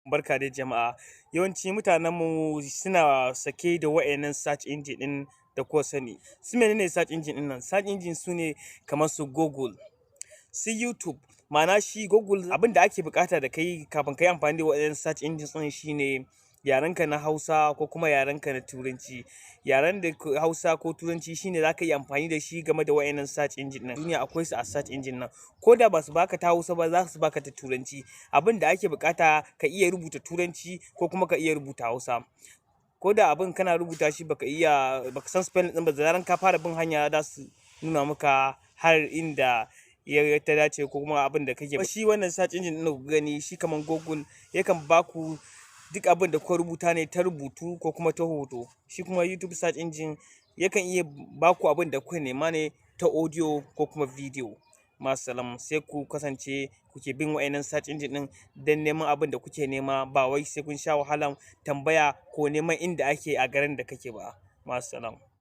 Barka dai jama'a. Yawanci mutanenmu suna sake da wa'innan search engine ɗin da kuka sani. Su mene ne search engine ɗin nan? Search engine su ne kamar su Google, su YouTube. Ma'ana shi Google, abin da ake buƙata da kai kafin ka yi amfani da waɗannan search engines ɗin shine yarenka na Hausa ko kuma yarenka na Turanci. Yaren da Hausa ko Turanci shine za ka iya amfani da shi game da wa'innan search engine ɗin. Duniya akwai su a search engine nan. Ko da ba su baka ta Hausa ba, za su baka ta Turanci. Abin da ake buƙata, ka iya rubuta Turanci ko kuma ka iya rubuta Hausa. Ko da abin kana rubuta shi baka iya, baka san spelling ɗin ba, da zaran ka fara bin hanya, za su nuna maka har inda ya ta dace ko kuma abin da kake. Shi wannan search engine ɗin da kuka gani, shi kamar Google, yakan baku duk abin da kuka rubuta ne ta rubutu ko kuma ta hoto. Shi kuma YouTube search engine yakan iya baku abin da kuka nema ne ta audio ko kuma video. Ma'assalam, sai ku kasance kuke bin wa'innan search engine ɗin don neman abin da kuke nema, ba wai sai kun sha wahalan tambaya ko neman inda ake a garin da kake ba. Ma'assalam.